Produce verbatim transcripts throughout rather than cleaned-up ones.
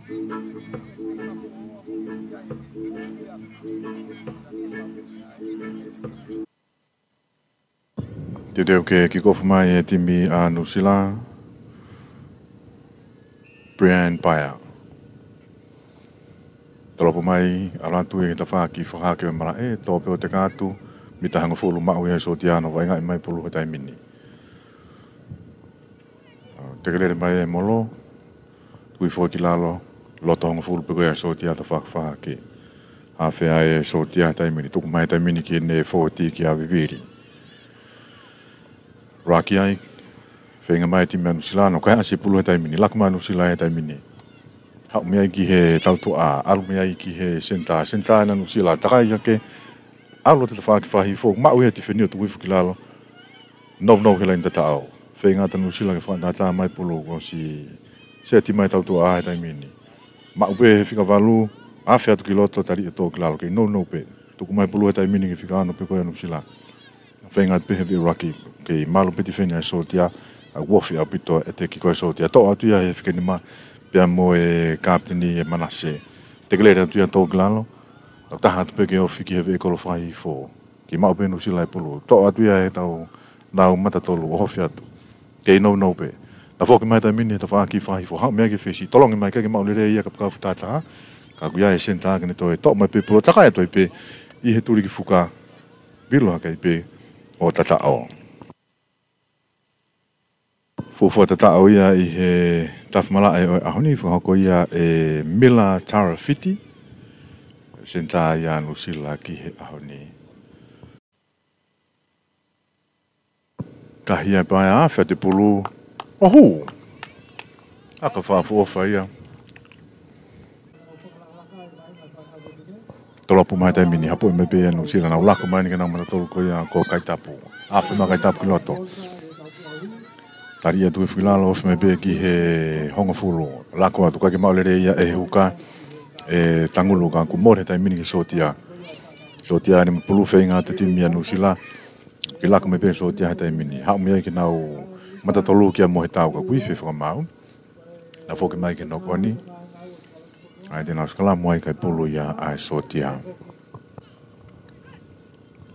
Teuteu ke kick off mai e timi ʻa Nuʻusila, Brian Paea. Tolopu mai, ʻalu atu he tafaʻaki fakahahake ʻo e malaʻe, toʻo pē ʻo teka atu, mita hongofulu maʻu ia ʻe Sōtia, ʻo vaʻinga mai pulu he taimi ni. Tekelele mai e molo, tuku hifo ki lalo, loto hongofulu pē ko ia ʻa Sōtia tafaʻaki fakahahake. Hafe ai ʻa Sōtia taimi ni, tuku mai taimi ni ki heʻene fōuati kia Vivili. Raki ai, feinga mai timi ʻa Nuʻusila, ʻo kaihaʻasi pulu he taimi ni, laku mai Nuʻusila he taimi ni. Haʻu mei ai ki he tautuʻa, ʻalu mei ai ki he senitā, senitā ʻa Nuʻusila, takai hake, ʻalu atu tafaʻaki fakahihifo, maʻu ia ʻe he tifeni ʻo tuku hifo ki lalo. Nounou he laini tataʻo. Feinga atu ʻa Nuʻusila ke fakatātā mai pulu, kuo ʻosi seti mai tautuʻa he taimi ni. Maʻu pē he fika valu, afe atu ki loto, tali ʻe tō ki lalo, kei nounou pē. Tuku mai pulu he taimi ni ki he fika ono pē ko ia ʻa Nuʻusila. Feinga atu pē he veʻe raki, kei malu pē tifeni ʻa Sōtia, ʻa ʻoku ofi ʻaupito e teki ko ia ʻa Sōtia. Toʻo atu ia he fika nima, pea mo e kapiteni ʻe Manase. Tekelele atu ia tō ki lalo, tau taha atu pē ke ofi ki he veʻe kolo fakahihifo. Kei maʻu pē ʻe Nuʻusila e pulu. Toʻo atu ia he tau nau mata tolu ʻo ofi atu. Kei nounou pē. Naʻe foki mai taimi ni he tafaʻaki fakahihifo. Haʻu mei ai ki he fesi. Tolongi mai, ʻikai ke maʻu lelei ia kapakau fuʻu taha taha. Ka ʻoku ʻi ai e senitā ke ne toe toʻo mai pē pulu. Takai atu ai pē ʻi he tuli ki fuka. Vilo hake ai pē ʻo tataʻo. Fuofua tataʻo ia ʻi he tafa malaʻe ʻo e ʻaho ni, fakahoko ia ʻe Mila Tarafiti, senitā ia ʻa Nuʻusila ki he ʻaho ni. Kahi ai pē ia, afe atu e pulu, ʻo hū. ʻAka fakaʻofoʻofa ia. Tolopu mai taimi ni, hapoʻi mai pē ia ʻa Nuʻusila, nau laku mai eni ki heʻenau mata tolu ko ia ko Kaitapu. Afe mai Kaitapu ki loto. Tali ia tuku hifo ki lalo, ofi mai pē ki he hongofulu. Laku atu, ʻikai ke maʻu lelei ia ʻe he huka ʻe Tangulu, ka kuo mole he taimi ni ki Sōtia. Sōtia ʻene maʻu pulu, feinga atu e timi ʻa Nuʻusila. Kei laku mai pē Sōtia he taimi ni. Haʻu mei ai ki heʻenau mata tolu kia Mohetau, ka kuo ifi e fakamaau. Naʻe foki mai ki he knock on. ʻAi te nau sikalamu ai, kai pulu ia ʻa Sōtia.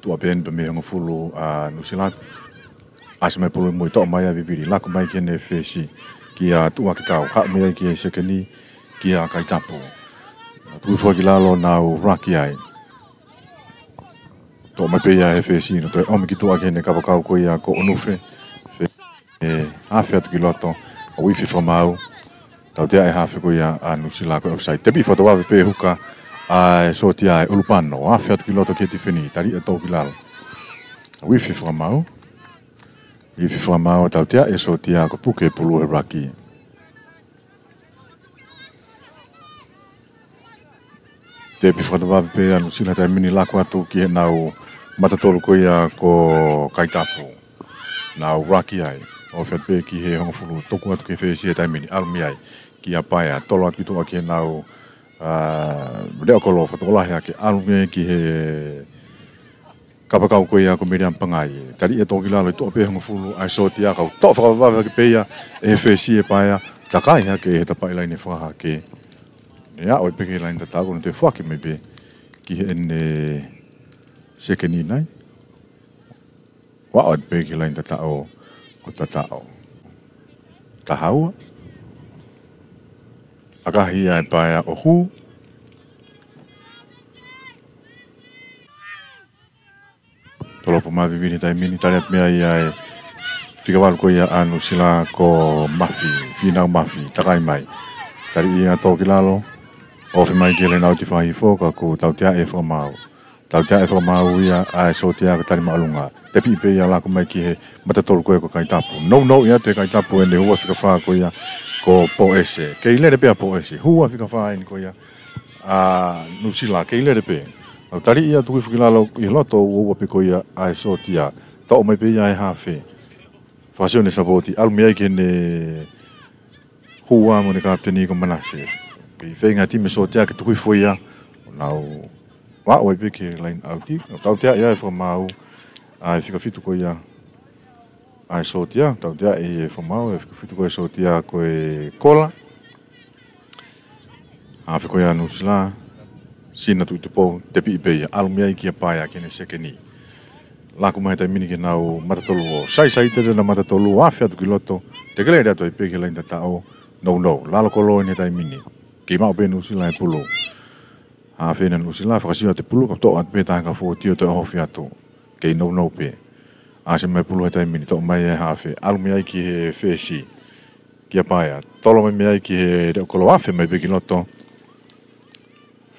Tuʻa pē eni pē mei he hongofulu ʻa Nuʻusila. ʻAsi mai pulu ʻi mui, toʻo mai ʻa Vivili. Laku mai ki heʻene fesi kia Tuʻakitau. Haʻu mei ai ki he sekeni kia Kaitapu. Tuku hifo ki lalo, nau raki ai. Toʻo mai pē ia he fesi, nau toe ʻomi ki tuʻa ki heʻene kapakau ko ia ko ʻUnufe. Fe-, ʻe, afe atu ki loto, ʻo ifi e fakamaau. Tautea e hafe ko ia ʻa Nuʻusila ko e offside. Tepi fakatau vave pē huka ʻa Sōtia ʻe ʻUlupano. Afe atu ki loto ki he tifeni, tali ʻe tō ki lalo. ʻO ifi e fakamaau. Ifi e fakamaau, tautea ʻe Sōtia ko e puke pulu he raki. Tepi fakatau vave pē ʻa Nuʻusila he taimi ni, laku atu ki heʻenau mata tolu ko ia ko Kaitapu. Nau raki ai. Ofi atu pē ki he hongofulu, tuku atu ki he fesi he taimi ni, ʻalu mei ai kia Paea, tolo atu ki tuʻa ki heʻenau, ʻa, leʻo kolo fakatokolahi ʻa ke ʻalu mei ai ki he kapakau ko ia ko Miriam Pangai. Tali ʻe tō ki lalo ʻi tuʻa pē hongofulu ʻa Sōtia, kau toʻo fakavavevave hake pē ia ʻe he fesi ʻe Paea, takai hake he tapaʻi laine fakahahake. ʻE aʻu ai pē ki he laine tataʻo, ko ʻene toe foaki mai pē ki heʻene sekeni nai. Aʻu ai pē ki he laine tataʻo, ʻo tataʻo. Taha ua. ʻAkahi ia ʻe Paea ʻo hū. Tolopu mai Vivili he taimi ni, tali atu mei ai ʻa e fika valu ko ia ʻa Nuʻusila ko Mafi, Fīnau Mafi, takai mai. Tali ia tō ki lalo, ofi mai ki he laine ʻauti fakahihifo, ka kuo tautea e fakamaau. Tautea e fakamaau ia ʻa Sōtia ko e tali māʻolunga. Tepi pē ia, laku mai ki he mata tolu ko ia ko Kaitapu. Nounou ia ʻe Kaitapu ʻene hua fika fā ko ia ko Poese. Kei lele pē ʻa Poese. Hua fika fā eni ko ia ʻa Nuʻusila, kei lele pē. Nau tali ia tuku hifo ki lalo ʻi he loto uaua pē ko ia ʻa Sōtia. Toʻo mai pē ia ʻe he hafe. Fakasio ʻene sapoti, ʻalu mei ai ki heʻene hua mo ʻene kapiteni ko Manase. Kei feinga timi Sōtia ke tuku hifo ia, nau aʻu ai pē ki he laine ʻauti. Tautea ia e fakamaau ʻa e fika fitu ko ia ʻa Sōtia, tautea e fakamaau e fika fitu ko ia ʻa Sōtia ko e kola. Afe ko ia ʻa Nuʻusila, Sina Tuʻitupou, tepiʻi pē ia, ʻalu mei ai kia Paea ki heʻene sekeni. Laku mai he taimi ni ki heʻenau matatolu ʻo saisai tete ʻenau matatolu ʻo afe atu ki loto, teke lele atu ai pē ki he laini tataʻo, nounou. Lalo kolo eni he taimi ni. Kei maʻu pē ʻe Nuʻusila e pulu. Afe eni ʻa Nuʻusila, fakasio atu e pulu, ka toʻo atu pē taha ka fōtio toe ʻohofi atu. Kei nounou pē. ʻAsi mai e pulu he taimi ni, toʻo mai e afe, ʻalu mei ai ki he fesi. Kia Paea, tolo mai mei ai ki he leʻo kolo, afe mai pē ki loto.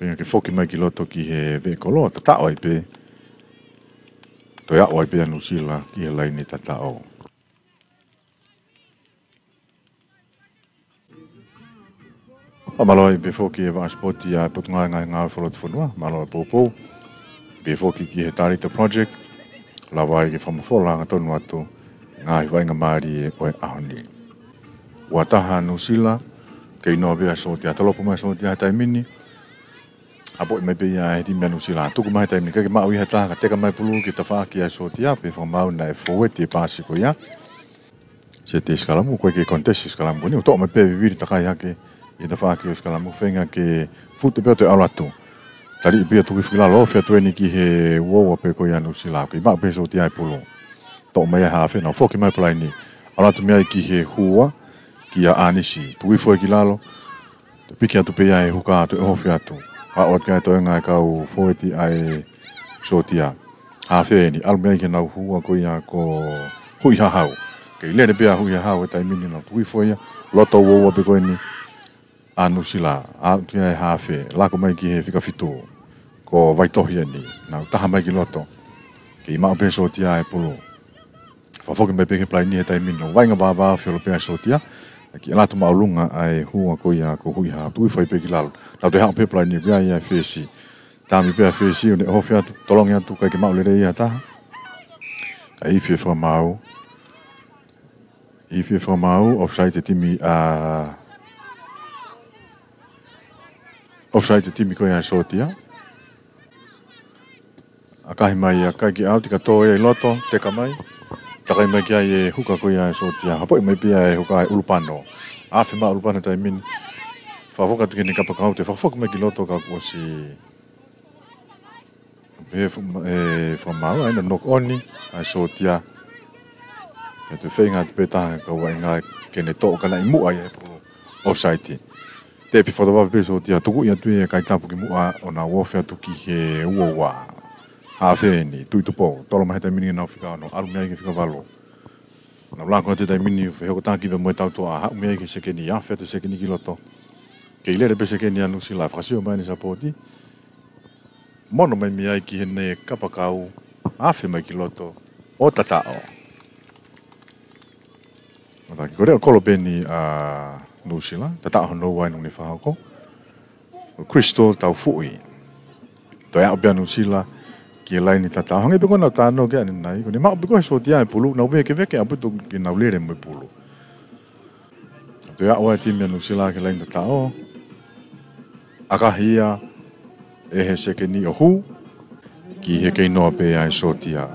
Feinga ke foki mai ki loto ki he veʻe kolo, tataʻo ai pē. Toe aʻu ai pē ʻa Nuʻusila ki he laini tataʻo. Fakamālō ai pē foki e Vaʻa Sipoti ʻa e Potungāue Ngaahi Ngāue Fakalotofonua, mālō e poupou. Pehē foki ki he Talita Project, lava ai ke fakamafola hangatonu atu ngaahi vaʻinga mālie ʻo e ʻaho ni. Ua taha Nuʻusila, kei noa pē ʻa e sōtia, tolopu mai e sōtia he taimi ni, hapoʻi mai pē ia ʻe he timi ʻa Nuʻusila, tuku mai he taimi ni, ʻikai ke maʻu ia ha taha, ka teka mai e pulu ki he tafaʻaki ʻa e sōtia, pea fakamaau naʻe fōueti e paasi ko ia. Seti sikalamu, ko e ke kontesi sikalamu ni, ʻo toʻo mai pē vivili takai hake ʻi he tafaʻaki ʻo e sikalamu, feinga ke fute pē ʻo toe ʻalu atu. Taliʻi pē ia tuku hifo ki lalo, ofi atu eni ki he uaua pē ko ia ʻa Nuʻusila, kei maʻu pē he sōtia e pulu. Toʻo mai e afe, nau foki mai palaini. ʻAlu atu mei ai ki he hua, kia ʻAnisi. Tuku hifo ia ki lalo, toe piki atu pē ia he huka toe ʻohofi atu. Aʻu atu ki ai e toenga e kau fōueti ʻa e sōtia. Afe eni, ʻalu mei ai ki heʻenau hua ko ia ko Huʻihahau. Kei lele pē ʻa Huʻihahau he taimi ni, nau tuku hifo ia, loto uaua pē ko eni ʻa Nuʻusila. Aʻu ki ai e afe, laku mai ki he fika fitu. Ko Vaitohi eni, nau taha mai ki loto. Kei maʻu pē he sōtia e pulu. Fakafoki mai pē ki he palaini he taimi ni, nau vaʻinga vāvāofi holo pē ʻa e sōtia. Kei ʻalu atu māʻolunga ʻa e hua ko ia ko Huʻihahau, tuku hifo ai pē ki lalo. Nau toe haʻu pē palaini ko ia ʻa e fesi. Taimi pē ʻa e fesi ʻo ne ʻohofi atu, tolongi atu, ʻikai ke maʻu lelei ia ha taha. Kae ifi e fakamaau. Ifi e fakamaau, offside e timi ʻa, offside e timi ko ia ʻa e sōtia. ʻAkahi mai ia, ʻikai ke ʻauti, ka tō ia ʻi loto, teka mai. Takai mai ki ai e huka ko ia ʻa e sōtia. Hapoʻi mai pē ia ʻe he huka ʻa e ʻulupano. Afe mai ʻulupano he taimi ni. Fakafoki atu ki heʻene kapakau, toe fakafoki mai ki loto ka kuo ʻosi. Pehē e fakamaau, ʻa ia naʻe knock on ʻa e sōtia. Pea toe feinga atu pē taha e kau vaʻinga ke ne toʻo ka naʻe ʻi muʻa ia he pulu offside. Tepi fakatavave pē e sōtia, tukuʻi atu ia ʻe Kaitapu ki muʻa ʻo nau ofi atu ki he uaua. Afe eni, Tuʻitupou, tolo mai he taimi ni ki heʻenau fika ono, ʻalu mei ai ki he fika valu. Nau laku atu he taimi ni, fehokotaki pē mo e tautuʻa, haʻu mei ai ki he sekeni, afe atu e sekeni ki loto. Kei lele pē sekeni ʻa Nuʻusila, fakasio mai ʻene sapoti. Mono mai mei ai ki heʻene kapakau, afe mai ki loto, ʻo tataʻo. Mātaki ko e leʻo kolo pē eni ʻa Nuʻusila, tataʻo hono ua ʻi he ʻaho ni fakahoko. Ko Crystal Taufuʻi. Toe aʻu pē ʻa Nuʻusila ki he laini tataʻo. Hangē pē ko ʻenau talanoa ki ai ʻanenai, ko ʻene maʻu pē ko ē he sōtia e pulu, nau vēkeveke ʻaupito ke nau lele mo e pulu. Toe aʻu ai e timi ʻa Nuʻusila ki he laini tataʻo. ʻAkahi ia ʻe he sekeni ʻo hū ki he kei noa pē ʻa e sōtia.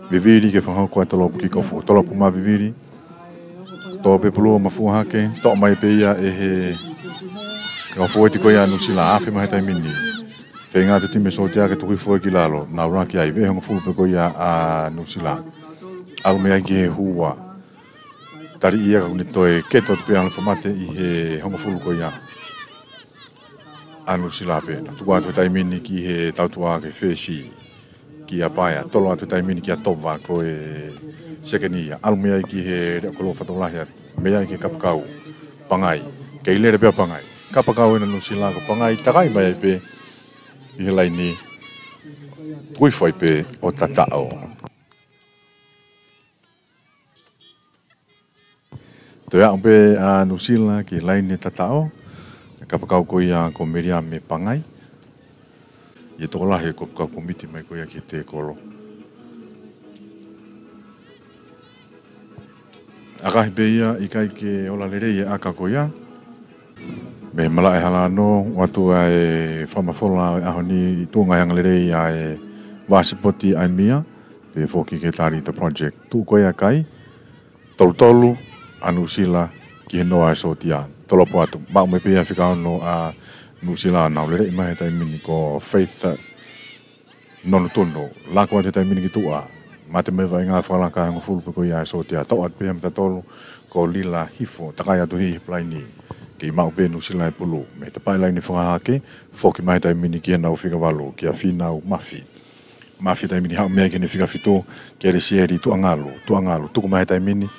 Vivili ke fakahoko e tolopu kick off, tolopu mai vivili. Tō pē pulu ʻo mafua hake, toʻo mai pē ia ʻe he kau fōueti ko ia ʻa Nuʻusila, afe mai he taimi ni. Feinga atu e timi sōtia ke tuku hifo ki lalo, nau laka ki ai, veʻe hongofulu pē ko ia ʻa Nuʻusila. ʻAlu mei ai ki he hua. Taliʻi ia ka kuo ne toe keto atu pē ʻa e fomate ʻi he hongofulu ko ia ʻa Nuʻusila pē. Nau tuku atu he taimi ni ki he tautuʻa ki he fesi, kia Paea, tolo atu he taimi ni kia Tova ko e sekeni ia. ʻAlu mei ai ki he leʻo kolo fakatokolahi atu, mei ai ki he kapakau. Pangai, kei lele pē ʻa Pangai. Kapakau ena ʻa Nuʻusila ko Pangai, takai mai ai pē ʻi he laini, tuku hifo ai pē ʻo tataʻo. Toe aʻu pē ʻa Nuʻusila ki he laini tataʻo, kapakau ko ia ko Meliame Pangai. ʻI he tokolahi e kapakau kuo miti mai ko ia ki he tēkolo. ʻAkahi pē ia, ʻikai ke ola lelei e ʻaka ko ia. Mei he malaʻe Halano, ʻoatu ʻa e fakamafola ʻo e ʻaho ni ʻi he tuʻunga angalelei ʻa e Vaʻa Sipoti ʻa e mia, pehē foki ki he Talita Project. Tuʻu ko ia e kai, tolu tolu ʻa Nuʻusila ki he noa ʻa e sōtia. Tolopu atu, maʻu mai pē ia fika ono ʻa Nuʻusila, nau lele mai he taimi ni ko Faith Nonutunu. Laku atu he taimi ni ki tuʻa. Mate mai vaʻinga fakalaka e hongofulu pē ko ia e sōtia. Toʻo atu pē ia mita tolu ko Lila Hifo. Takai atu hē he palaini. Kei maʻu pē Nuʻusila e pulu. Mei he tapaʻi laine fakahahake. Foki mai he taimi ni ki heʻenau fika valu. Kia Fīnau Mafi. Mafi he taimi ni haʻu mei ai ki heʻene fika fitu. Kia Lesieli Tuʻangalu. Tuʻangalu. Tuku mai he taimi ni.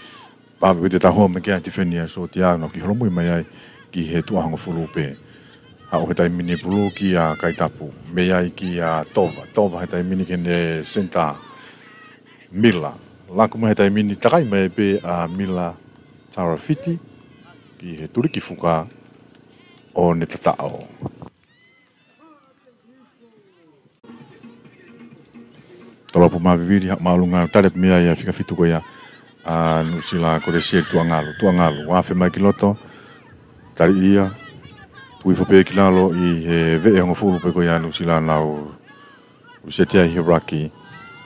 Pāpē ko e tau hoa mai kia Tifenia sōtia, nau kiʻi holomui mai ai ki he tuʻa hongofulu pē. Haʻu he taimi ni pulu kia Kaitapu. Mei ai kia Tova. Tova he taimi ni ki heʻene senitā. Mila. Laku mai he taimi ni takai mai pē ʻa Mila Tarafiti ki he tuliki fuka ʻo ne tataʻo. Tolopu mā vivili, haʻu māʻolunga, tali atu mei ai e fika fitu ko ia ʻa Nuʻusila ko Lesieli Tuʻangalu, Tuʻangalu, ʻoku afe mai ki loto, tali ia, tuku hifo pē ki lalo ʻi he veʻe hongofulu pē ko ia ʻa Nuʻusila nau ʻusitia ʻi he raki,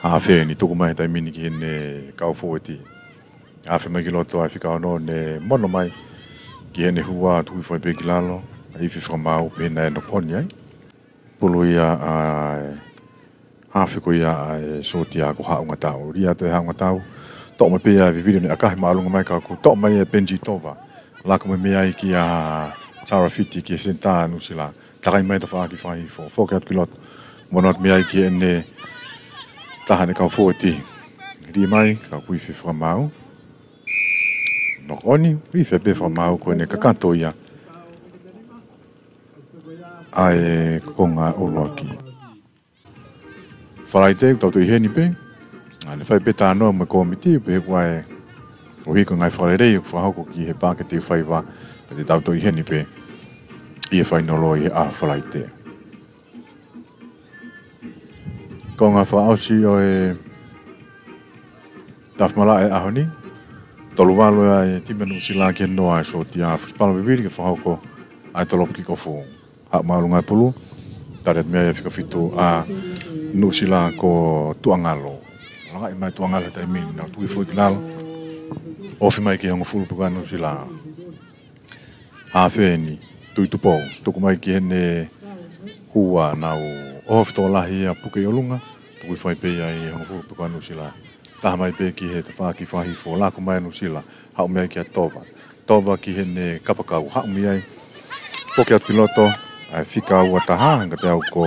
afe eni tuku mai he taimi ni ki heʻene kau fōueti. Afe mai ki loto ʻa e fika ono ne mono mai ki heʻene hua tuku hifo ai pē ki lalo, ʻa e ifi fakamaau pehē naʻe knock on ai. Pulu ia ʻa e hafe ko ia ʻa e sōtia ko Haʻungatau. Lī atu ʻe Haʻungatau. Toʻo mai pē ia vivili ne ʻakahi māʻolunga mai ka kuo toʻo mai ʻe Benji Tova. Laku mai mei ai kia Tarafiti ki he senitā Nuʻusila. Takai mai tafaʻaki fakahihifo. Foki atu ki loto. Mono atu mei ai ki heʻene taha ʻene kau fōueti. Lī mai ka kuo ifi fakamaau. Knock on, ifi pē fakamaau ko ʻene kakato ia ʻa e konga ʻuluaki. Falaite, tau toe ʻi heni pē. ʻA, ne fai pē talanoa mo e kōmiti, pehē ko e ʻuhi ko e ngaahi fakalelei ʻoku fakahoko ki he Paʻake Teufaiva, pea te tau toe ʻi heni pē ʻi he fainolo ʻi he ʻaho Falaite. Konga fakaʻosi ʻo e tafi malaʻe ʻaho ni, tolu valu ʻa e timi ʻa Nuʻusila ki he noa ʻa e sōtia, fusi palo vivili ke fakahoko ʻa e tolopu kick off. Haʻu māʻolunga e pulu, tali atu mei ai e fika fitu ʻa Nuʻusila ko Tuʻangalu. Langaʻi mai Tuʻangalu he taimi ni, nau tuku hifo ki lalo. Ofi mai ki he hongofulu pē ko ia ʻa Nuʻusila. Afe eni, Tuitupou, tuku mai ki heʻene hua nau ʻohofi tokolahi ia puke ʻi ʻolunga, tuku hifo ai pē ia ʻi he hongofulu pē ko ia ʻa Nuʻusila. Taha mai pē ki he tafaʻaki fakahihifo, laku mai ʻa Nuʻusila, haʻu mei ai kia Tova. Tova ki heʻene kapakau, haʻu mei ai. Foki atu ki loto, ʻa e fika ua taha, hangē ko e teau ko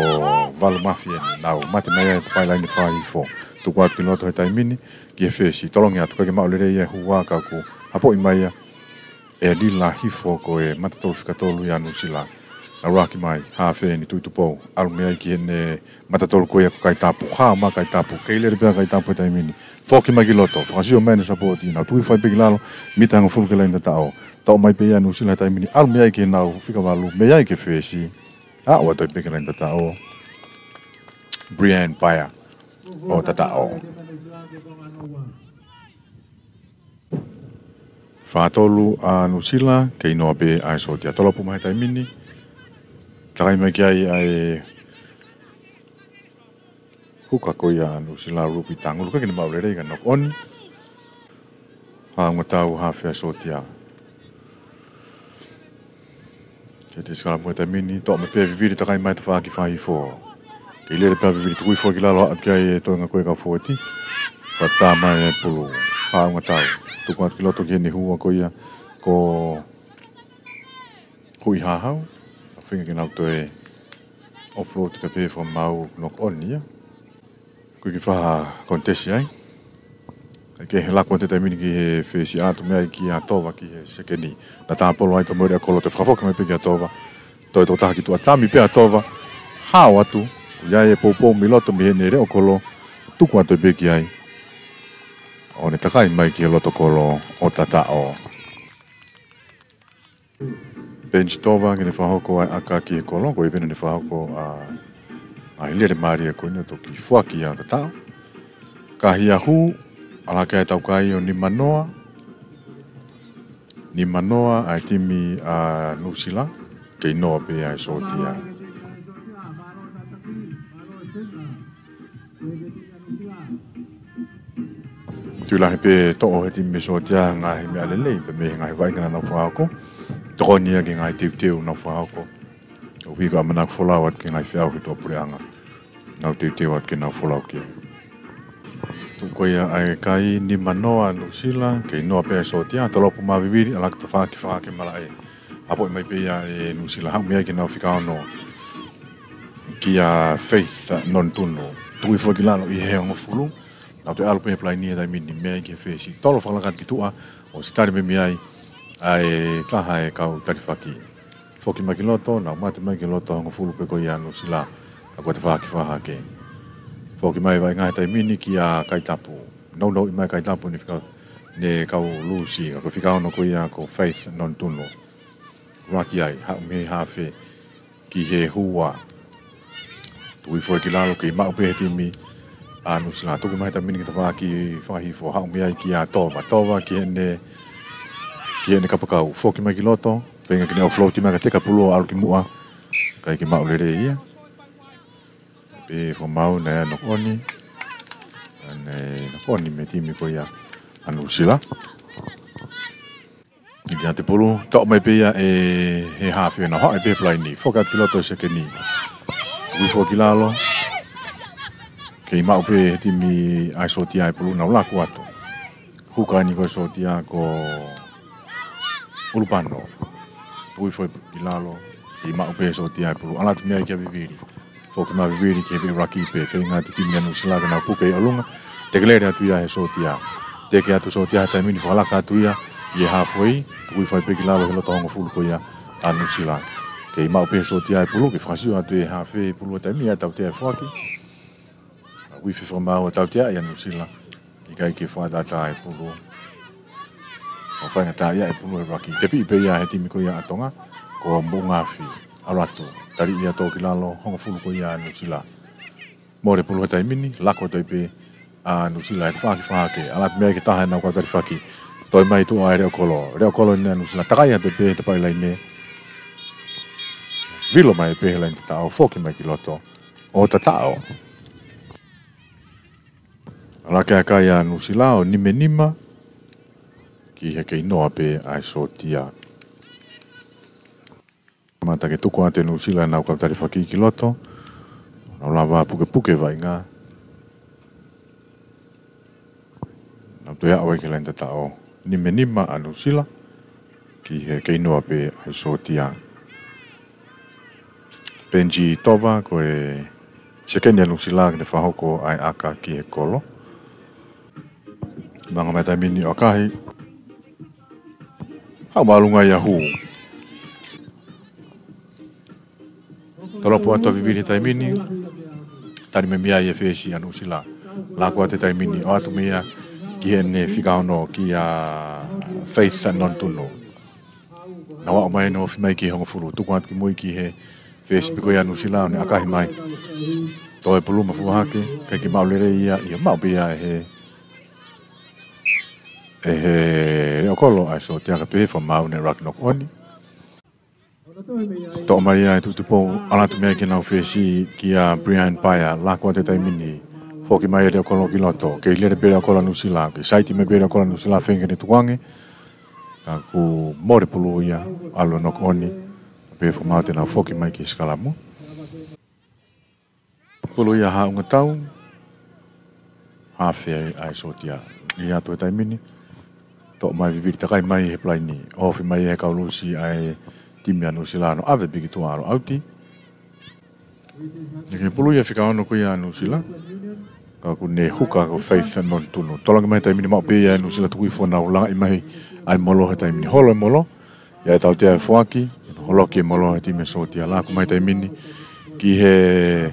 Valu Mafi eni, nau mate mai ai tapaʻi laine fakahihifo. Tuku atu ki loto he taimi ni, ki he fesi, tolongi atu, ʻikai ke maʻu lelei e hua ka kuo hapoʻi mai ia ʻe Lila Hifo ko e mata tolu fika tolu ia ʻa Nuʻusila. Nau laki mai, afe eni, Tuitupou, ʻalu mei ai ki heʻene mata tolu ko ia ko Kaitapu, hao mai Kaitapu, kei lele pē ʻa Kaitapu he taimi ni. Foki mai ki loto, fakasio mai ʻene sapoti, nau tuku hifo ai pē ki lalo, mita hongofulu ki he laine tataʻo. Toʻo mai pē ia ʻa Nuʻusila he taimi ni, ʻalu mei ai ki heʻenau fika valu, mei ai ki he fesi. ʻAʻu atu ai pē ki he laine tataʻo. Brian Paea ʻo tataʻo. Fā tolu ʻa Nuʻusila, kei noa pē ʻa e sōtia. Tolopu mai he taimi ni. Takai mai ki ai ʻa e huka ko ia ʻa Nuʻusila, Rupi Tangulu, ʻikai ke ne maʻu lelei ka knock on. Haʻungatau, hafe ʻa e sōtia. Ke te sikala mo e taimi ni, toʻo mai pē vivili takai mai tafaʻaki fakahihifo. Kei lele pē ʻa vivili tuku hifo ki lalo, aʻu ki ai e toenga ko ia kau fōueti. Fakatā mai e pulu, Haʻungatau. Tuku atu ki loto ki heʻene hua ko ia ko Huʻihahau. Feinga ke nau toe offload ka pehē fakamaau knock on ia. Ko e kiʻi faha kontesi ai. Kae kehe, laku atu he taimi ni ki he fesi, ʻalu atu mei ai kia Tova ki he sekeni. Naʻa tāpolo ai pē mo e leʻo kolo, toe fakafoki mai pē kia Tova. Toe tokotaha ki tuʻa, tami pē ʻa Tova. Hao atu, ʻoku ʻi ai e poupou mei loto mei heʻene leʻo kolo. Tuku atu pē ki ai. ʻO ne takai mai ki he loto kolo ʻo tataʻo. Peni Tova ke ne fakahoko ʻa e ʻaka ki he kolo, ko ia pē naʻa ne fakahoko ʻa, ʻa e lele mālie ko eni ʻo toki foaki ʻa tataʻo. Ka hia hū, ʻalu hake ʻa e taukae ʻo nima noa, nima noa ʻa e timi ʻa Nuʻusila, kei noa pē ʻa e sōtia. Tui lahi pē toʻo he timi sōtia ngaahi meʻa lelei, pea mei he ngaahi vaʻinga naʻa nau fakahoko. Tokoni ia ki he ngaahi teuteu naʻa nau fakahoko. ʻOku ʻi ai ko e ʻamanaki folau atu ki he ngaahi feʻauhi ʻa e tuʻapuleʻanga. Nau teuteu atu ke nau folau ki ai. Tuku ko ia ʻa e kai nima noa ʻa Nuʻusila, kei noa pē ʻa e sōtia, tolopu mai vivili, ʻalu atu tafaʻaki fahake malaʻe. Apoʻi mai pē ia ʻe Nuʻusila, haʻu mei ai ke nau fika ono kia Faith Nonutunu. Tuku hifo ki lalo ʻi he hongofulu. Nau toe ʻalu pē he palaini he taimi ni mei ai ki he fesi. Tolo fakalaka atu ki tuʻa, ʻosi tali mai mei ai ʻa e taha ʻa e kau talifaki. Foki mai ki loto, nau mate mai ki loto, hongofulu pē ko ia ʻa Nuʻusila, ka ko e tafaʻaki fahake. Foki mai vaʻinga he taimi ni kia Kaitapu. Nounou mai Kaitapu ne fika, ne kau lusi, ka ko e fika ono ko ia ko Faith Nonutunu. Ua ki ai, haʻu mei he hafe ki he hua. Tuku hifo ki lalo kei maʻu pē he timi ʻa Nuʻusila. Tuku mai he taimi ni ki he tafaʻaki fakahifo, haʻu mei ai kia Tova. Tova ki heʻene, ki heʻene kapakau. Foki mai ki loto, feinga ke ne offload mai ka teka pulu ʻo ʻalu ki muʻa. ʻIkai ke maʻu lelei ia. Pehē foki naʻe knock on. Naʻe knock on mei he timi ko ia ʻa Nuʻusila. Ia te pulu, toʻo mai pē ia ʻe he hafe, nau haʻu pē he palaini, foki atu ki loto ʻa e sekeni. Tuku hifo ki lalo. Kei maʻu pē he timi ʻa e sōtia ʻa e pulu, nau laku atu. Huka eni ko e sōtia ko ʻUlupano. Tuku hifo ki lalo, kei maʻu pē he sōtia ʻa e pulu, ʻalu atu mei ai kia vivili. Foki mai vivili ki he veʻe ʻuluaki pē, feinga atu e timi ʻa Nuʻusila ke nau puke ʻi ʻolunga, teke lele atu ia he sōtia. Teke atu sōtia he taimi ni fakalaka atu ia ʻi he halfway, tuku hifo pē ki lalo he loto hongofulu ko ia ʻa Nuʻusila. Kei maʻu pē he sōtia ʻa e pulu, kei fakasio atu ʻe he hafe ʻa e pulu he taimi ni ʻa e tautea ʻa e foaki. Uifi fakamaau ʻa e tautea ʻa Nuʻusila. ʻIkai ke fakaʻatā ʻa e pulu. Fakafaingataʻaʻia ʻa e pulu he ʻuluaki. Tepiʻi pē ia he timi ko ia ʻa Tonga. Ko Moʻungafi. ʻAlu atu. Tali ia tō ki lalo. Hongofulu ko ia ʻa Nuʻusila. Mole pulu he taimi ni. Laku atu ai pē ʻa Nuʻusila he tafaʻaki fahake. ʻAlu atu mei ai ki he taha ʻenau kau talifaki. Toe mai tuʻa ʻa e Leʻokolo. Leʻokolo eni ʻa Nuʻusila. Takai atu pē he tapaʻi laine. Vilo mai pē he laine tataʻo. Foki mai ki loto. ʻO tataʻo. ʻAlu ake ʻa e kai ʻa Nuʻusila ʻo nima nima ki he kei noa pē ʻa e sōtia. Kamata ke tuku atu ʻe Nuʻusila ʻenau kau talifaki ki loto. Nau lava pukepuke vaʻinga. Nau toe aʻu ai ki he laine tataʻo. Nima nima ʻa Nuʻusila ki he kei noa pē ʻa e sōtia. Benji Tova ko e sekeni ʻa Nuʻusila ke ne fakahoko ʻa e ʻaka ki he kolo. Manga mai taimi ni ʻo ʻakahi. Haʻu māʻolunga ia hū. Tolopu atu ʻa vivili he taimi ni. Tali mai mei ai ʻa e fesi ʻa Nuʻusila. Laku atu he taimi ni ʻo ʻalu atu mei ai ki heʻene fika ono kia Faith Nonutunu. Nau aʻu mai ʻo ofi mai ki he hongofulu. Tuku atu ki mui ki he fesi pē ko ia ʻa Nuʻusila ʻo ne ʻakahi mai. Toe pulu mafua hake, ʻikai ke maʻu lelei ia, ʻio maʻu pē ia ʻe he, ʻe he Leʻokolo ʻa e sōtia ka pehē fakamaau naʻe ʻuluaki knock on. Toʻo mai ia ʻe Tuʻitupou, ʻalu atu mei ai ki heʻenau fesi kia Brian Paea, laku atu he taimi ni. Foki mai ʻa Leʻokolo ki loto, kei lele pē Leʻokolo ʻa Nuʻusila, kei saiti mai pē Leʻokolo ʻa Nuʻusila feinga ke ne tukuange. Ka kuo mole pulu ia, ʻalu ʻo knock on, pehē fakamaau te nau foki mai ki he sikalamu. Pulu ia haʻunga tau, hafe ai ʻa e sōtia. Lī atu he taimi ni, toʻo mai vivili takai mai he palaini, ofi mai he kau lusi ʻa e timi ʻa Nuʻusila ʻo ʻave pē ki tuʻa ʻalu ʻauti. Naʻe kei pulu ia fika ono ko ia ʻa Nuʻusila. Ka kuo ne huka ko Faith Nonutunu. Tolongi mai he taimi ni maʻu pē ia ʻa Nuʻusila tuku hifo nau langa mai ʻa e molo he taimi ni holo ʻa e molo. ʻA e tautea ʻa e foaki, holoki ʻa e molo he timi ʻa e sōtia laku mai he taimi ni. Ki he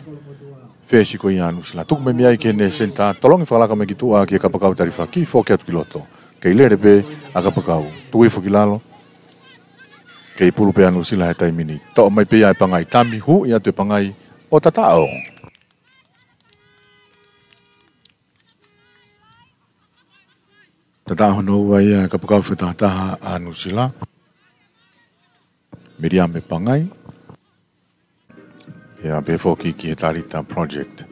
fesi ko ia ʻa Nuʻusila. Tuku mai mei ai ki heʻene senitā. Tolongi fakalaka mai ki tuʻa ki he kapakau talifaki. Foki atu ki loto. Kei lele pē ʻa kapakau. Tuku hifo ki lalo. Kei pulu pē ʻa Nuʻusila he taimi ni. Toʻo mai pē ia ʻe Pangai tami, huʻi atu ʻe Pangai ʻo tataʻo. Tataʻo hono ua ia ʻa e kapakau fakatahataha ʻa Nuʻusila. Miriame Pangai. Pea pehē foki ki he Talita Project.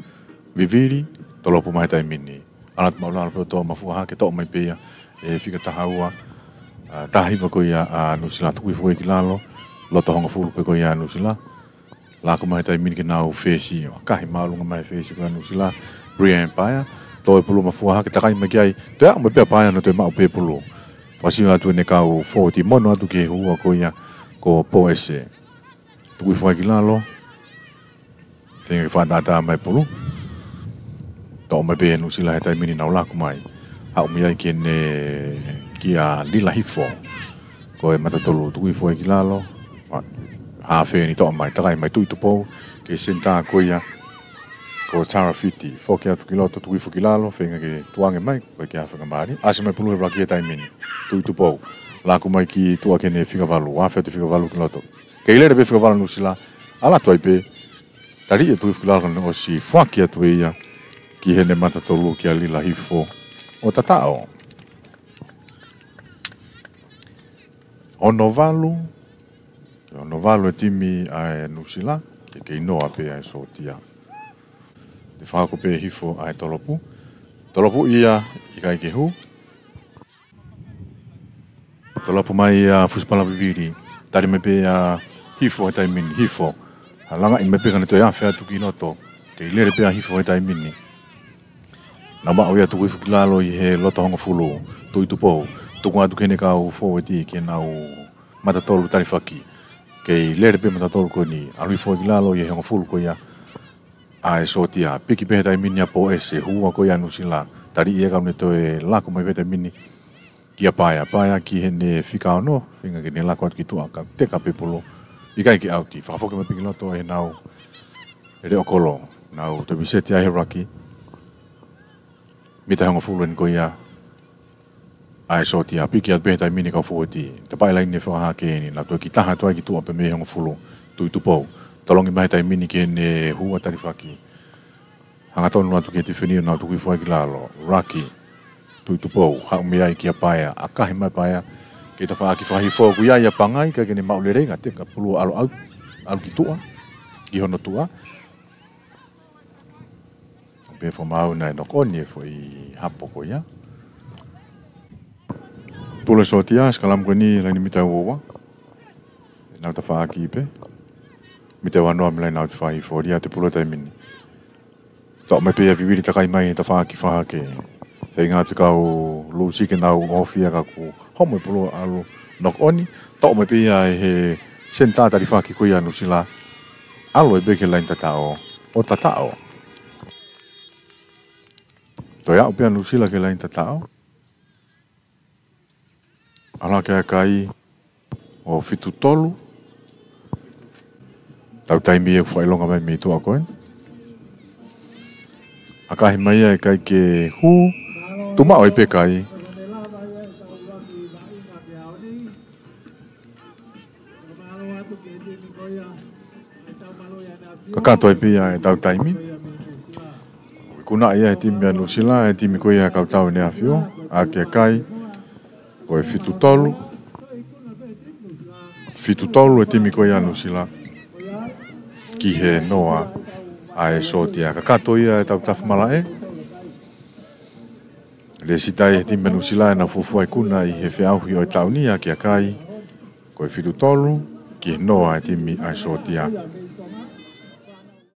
Vivili, tolopu mai he taimi ni. ʻAlu atu māʻulalo pē ʻo toʻo mafua hake toʻo mai pē ia ʻe fika taha ua. ʻA, taha hiva ko ia ʻa Nuʻusila tuku hifo ki lalo. Loto hongofulu pē ko ia ʻa Nuʻusila. Laku mai he taimi ni ke nau fesi, ʻakahi māʻolunga mai he fesi ko ia ʻa Nuʻusila, Brian Paea, tō e pulu mafua hake, takai mai ki ai, toe aʻu mai pē ʻa Paea ʻo ne toe maʻu pē pulu. Fakasio atu ʻene kau fōueti mono atu ki he hua ko ia ko Poese. Tuku hifo ai ki lalo, feinga ke fakatātā mai pulu. Toʻo mai pē ʻe Nuʻusila he taimi ni, nau laku mai. Haʻu mai ai ki heʻene, kia Lila Hifo. Ko e matatolu, tuku hifo ai ki lalo. Hāfe eni, toʻo mai, takai mai Tuʻitupou, ki he senitā ko ia ko Tara Fiti. Foki atu ki loto, tuku hifo ki lalo, feinga ke tuʻu ange mai, ko e ke afe ka mali. ʻAsi mai pulu he ruck he taimi ni. Tuʻitupou, laku mai ki tuʻa ki heʻene fika valu, afe atu fika valu ki loto. Kei lele pē fika valu ʻa Nuʻusila, ʻalu atu ai pē, tali e tuʻu hifo ki lalo, ka ne ʻosi foaki atu ʻe ia ki heʻene matatolu kia Lila Hifo ʻo tataʻo. Ono valu, ono valu e timi ʻa e Nuʻusila, ke kei noa pē ʻa e sōtia. Toe fakahoko pē ʻe Hifo ʻa e tolopu. Tolopu ia, ʻikai ke hū. Tolopu mai ʻa Fusipala Vivili. Tali mai pē ʻa Hifo he taimi ni, Hifo. Langaʻi mai pē ka ne toe afe atu ki loto. Kei lele pē ʻa Hifo he taimi ni. Nau maʻu ia, tuku hifo ki lalo ʻi he loto hongofulu. Tuʻitupou, tuku atu ki heʻene kau fōueti, ki heʻenau matatolu talifaki. Kei lele pē matatolu ko eni, ʻalu hifo ki lalo ʻi he hongofulu ko ia ʻa e sōtia. Piki pē he taimi ni ʻa Poese, hua ko ia ʻa Nuʻusila. Tali ia ka ne toe laku mai pē he taimi ni kia Paea, Paea ki heʻene fika ono, feinga ke ne laku atu ki tuʻa ka teka pē pulu. ʻIkai ke ʻauti, fakafoki mai pē ki loto ʻe heʻenau, ʻe Leʻokolo. Nau toe miseti ai he ruck. Mita hongofulu eni ko ia ʻa e sōtia, piki atu pē he taimi ni kau fōueti. Tapaʻi laine fakahake eni, nau toe kitaha atu ai ki tuʻa pē mei he hongofulu. Tuʻitupou, tolongi mai he taimi ni ki heʻene hua talifaki. Hangatonu atu ki he tifeni ʻo nau tuku hifo ai ki lalo. Ruck. Tuʻitupou, haʻu mei ai kia Paea, ʻakahi mai Paea. Kei tafaʻaki fakahifo, ʻoku ʻi ai ʻa Pangai, ʻikai ke ne maʻu lelei, ka teka pulu ʻalu, ʻalu, ʻalu ki tuʻa, ki hono tuʻa. Pea fakamaau naʻe knock on ʻi he foʻi hapo ko ia. Pulu ʻa e sōtia, sikalamu ko eni, laine mita ua ua. Nau tafaʻaki pē. Mita ua noa mei laine ʻa e fai fōlia te pulu he taimi ni. Toʻo mai pē ʻa Vivili, takai mai he tafaʻaki fakahake. Feinga atu e kau Lusi ke nau ofi ia ka kuo homo e pulu ʻalu knock on. Toʻo mai pē ia ʻe he senitā talifaki ko ia ʻa Nuʻusila. ʻAlu ai pē ki he laine tataʻo ʻo tataʻo. Toe aʻu pē ʻa Nuʻusila ki he laine tataʻo. ʻAlu hake ʻa e kai ʻo fitu tolu. Tau taimi ʻoku fakaʻilonga mai mei tuʻa ko ē. ʻAkahi mai ia ʻikai ke hū. Tuʻu maʻu ai pē kai. Kakato ai pē ia ʻetau taimi. Ikuna ia he timi ʻa Nuʻusila, he timi ko ia ʻa e kau tau ʻEne ʻAfio, ʻa e kai, ko e fitu tolu. Fitu tolu e timi ko ia ʻa Nuʻusila. Ki he noa ʻa e sōtia. Kakato ia ʻetau tafu malaʻe. Lēsisita he timi ʻa Nuʻusila ʻenau fuofua ikuna ʻi he feʻauhi ʻo e taʻu ni, ʻa e kai, ko e fitu tolu, ki he noa e timi ʻa e sōtia.